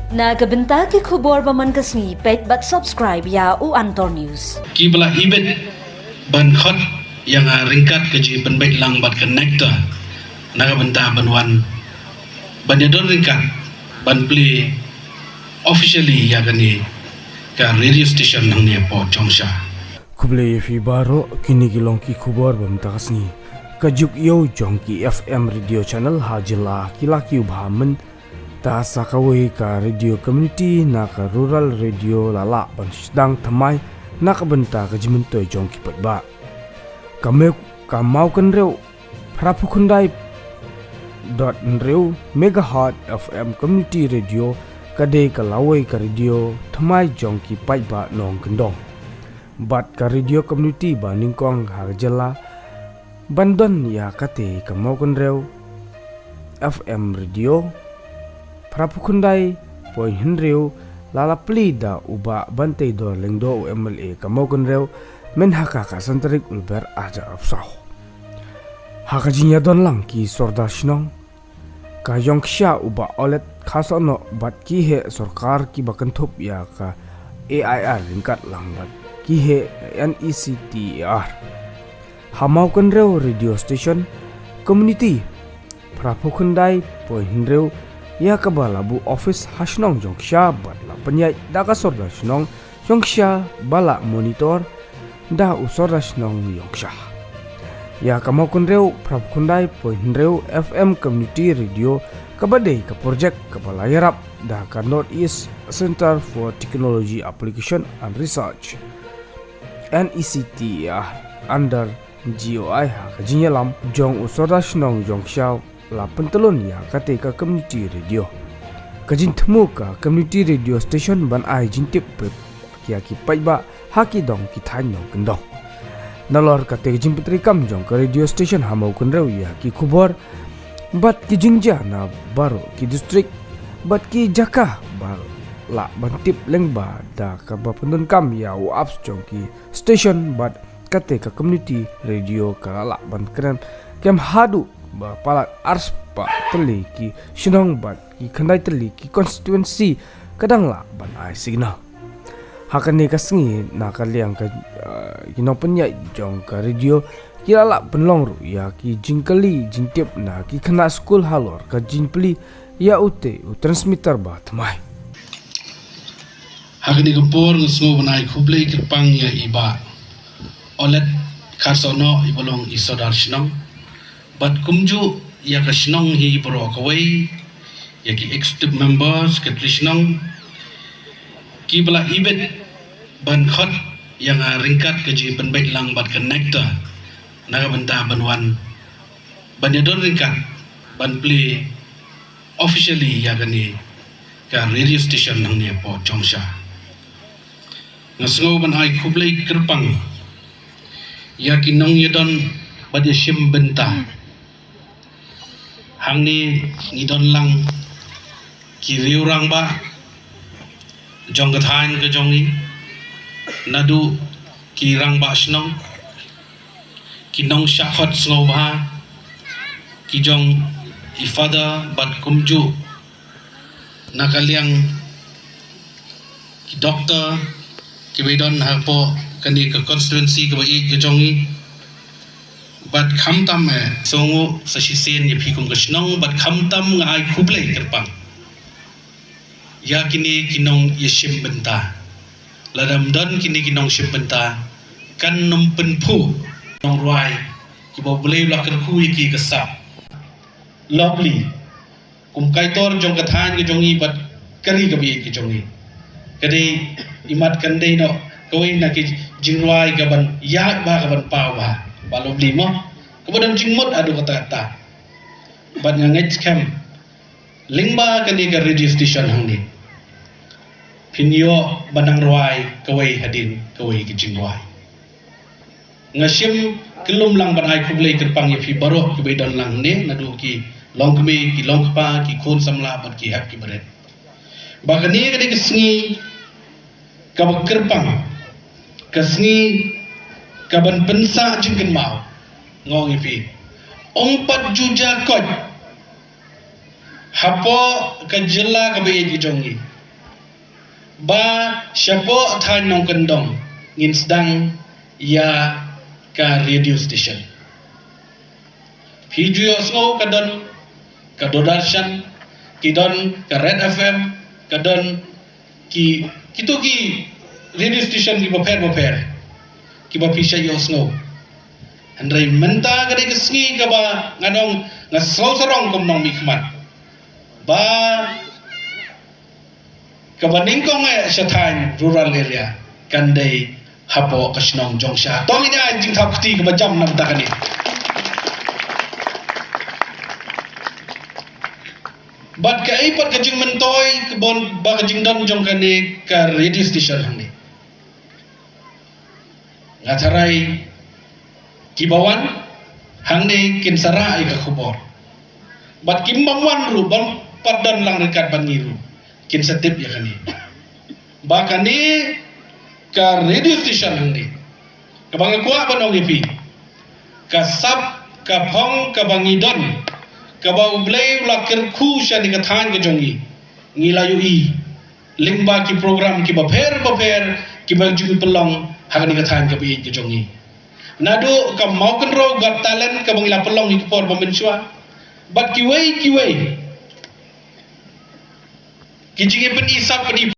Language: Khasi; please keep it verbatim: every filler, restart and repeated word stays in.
Na ka bynta ki khubor ba man ka sngi, peit bad subscribe ïa u Antor News. Ki ba la ibit ban khot ïa nga ryngkat ka jingpynbeit lang bad ka nectar na ka bynta ban wan ban ïadon ryngkat ban plie officially ïa kane ka radio station hangne hapoh Jongksha. Khublei ïa phi baroh, kine ki long ki khubor ba mynta ka sngi. Ka juk ïew jong ki F M radio channel ha jylla ki la kiew bha myn ta sa kawei ka radio community na ka rural radio la lah ban sdang thymmai na ka bynta ka jingmyntoi jong ki paidbah. Ka Mew, ka Mawkynrew phraphew khyndai dot hynriew megahertz F M community radio ka dei ka lawei ka radio thymmai jong ki paidbah nongkyndong. Bad ka radio community ba nyngkong ha ka jylla ban don ïa kata ka Mawkynrew F M radio phraphew khyndai point hynriew la la plie da u Bah Banteidor Lyngdoh, u M L A ka Mawkynrew, myn ha ka ka san tarik u Lber arhajar arphew saw. Ha ka jingïadon lang ki sordar shnong ka Jongksha, u Bah Olet Kharsohnoh, bad ki heh sorkar ki ba kynthup ïa ka A I R ryngkat lang bad ki heh N E C T A R. Ha Mawkynrew radio station community phraphew khyndai point hynriew ïa kaba la buh office ha shnong Jongksha bad la pynïaid da ka sordar shnong Jongksha ba la monitor da u sordar shnong Jongksha. Ïa ka Mawkynrew phraphew khyndai point hynriew F M community radio kaba dei ka project kaba la ïarap da ka North East Centre for Technology Application and Research, N E C T A R, under G O I ha ka jingïalam jong u sordar shnong Jongksha la pyntlun ïa kata ka community radio. Ka jingthmu ka community radio station ban ai jingtip ïa ki paidbah ha ki dong ki thaiñ nongkyndong. Nalor kata ka jingpyntreikam jong ka radio station ha Mawkynrew ïa ki khubor bad ki jingjia na baroh ki district bad ki jaka ba lah ban tip lyngba da kaba pyndonkam ïa u apps jong ki station bad kata ka community radio ka la lah ban kren kem haduh ba palat arspah tylli ki shnong bad ki khyndai tylli ki constituency ka dang lah ban ai signal. Ha kane ka sngi na ka liang ka, eh, ki nongpynïaid jong ka radio ki la lah pynlong ruh ïa ki jingkylli jingtip na ki khynnah skul halor ka jingplie ïa uta u transmitter ba thymmai. Ha kane ka por nga sngew ban ai khublei kyrpang ïa i Bah Olet Kharsohnoh, i ba long i sordar shnong, bad kumjuh ïa ka shnong hi baroh kawei, ïa ki executive members, secretary shnong, ki ba la ibit ban khot ïa nga ryngkat ka jingpynbeit lang bad ka nectar na ka bynta ban wan ban ïadon ryngkat ban plie officially ïa kane ka radio station hangne hapoh Jongksha. Nga sngew ban ai khublei kyrpang ïa ki nongïadon bad ïashim bynta. Hangne ngi don lang ki riew rangbah jong ka thaiñ ka jong ngi, naduh ki rangbah shnong, ki nongshah khot sngewbha, ki jong i father bad kumjuh na ka liang ki doktor ki ba don hapoh kane ka constituency ka ba ïeit ka jong ngi. Bad khamtam eh, sngew sa shisien ïa phi kum ka shnong, bad khamtam nga ai khublei kyrpang ïa kine ki nongïashim bynta. Lada ym don kine ki nongshim bynta, kan ym pynphuh nongrwai ki ba U Blei u la kyrkhu ïa ki ka sap. Lovely. Kum kaitor jong ka thaiñ ka jong ngi bad ka ri ka ba ïeit ka jong ngi. Ka dei imat kan dei noh kawei na ki jingrwai ka ban ïaid bha, ka ban paw bha. Ba lovely mo. Ka ba don jingmut haduh katta katta. Bad nga ngeit skhem lyngba kane ka radio station hangne, phin ïoh ban nang rwai kawei hadien kawei ka jingrwai. Nga shim kyllum lang ban ai khublei kyrpang ïa phi baroh ki ba don lang hangne, naduh ki longkmie, ki longkpa, ki khun samla bad ki hep ki barit. Ba kane ka dei ka sngi ka ba kyrpang, ka sngi ka ban pynsah jingkynmaw. Nga ong ïa phi, ym pat ju ja koit hapoh ka jylla ka ba ïeit ka jong ngi, Ba shapoh thaiñ Nongkyndong ngin sdang ïa ka radio station. Phi ju ïohsngew ka don ka Doordarshan, ki don ka Red F M, ka don ki, kito ki radio station kiba pher ba pher kiba phi shait ïohsngew. Hynrei mynta ka dei ka sngi kaba nga ong nga sngew sarong kum nongmihkhmat ba kaba nyngkong eh sha thaiñ rural area kan dei hapoh ka shnong Jongsha. To ngin ai jingthap kti kaba jam namar kane. Bad kaei pat ka jingmyntoi kaba ka jingdon jong kane ka radio station hangne. Nga tharai kiba wan hangne kin sa rah ïa ka khubor. Bad kim bym wan ruh, bym pat don lang ryngkat bad ngi ruh, kin sa tip ïa kane. Ba kane ka radio station hangne, kaba nga kwah ban ong ïa phi, ka sap ka phong kaba ngi don, kaba U Blei u la kyrkhu sha kane ka thaiñ ka jong ngi, ngi la ïohi lyngba ki program kiba pher ba pher kiba ju pynlong ha kane ka thaiñ kaba ïeit ka jong ngi. Naduh ka Mawkynrew Got Talent kaba ngi la pynlong ha ki por ba mynshuwa, bad kiwei kiwei ki jingïapyni sap pyni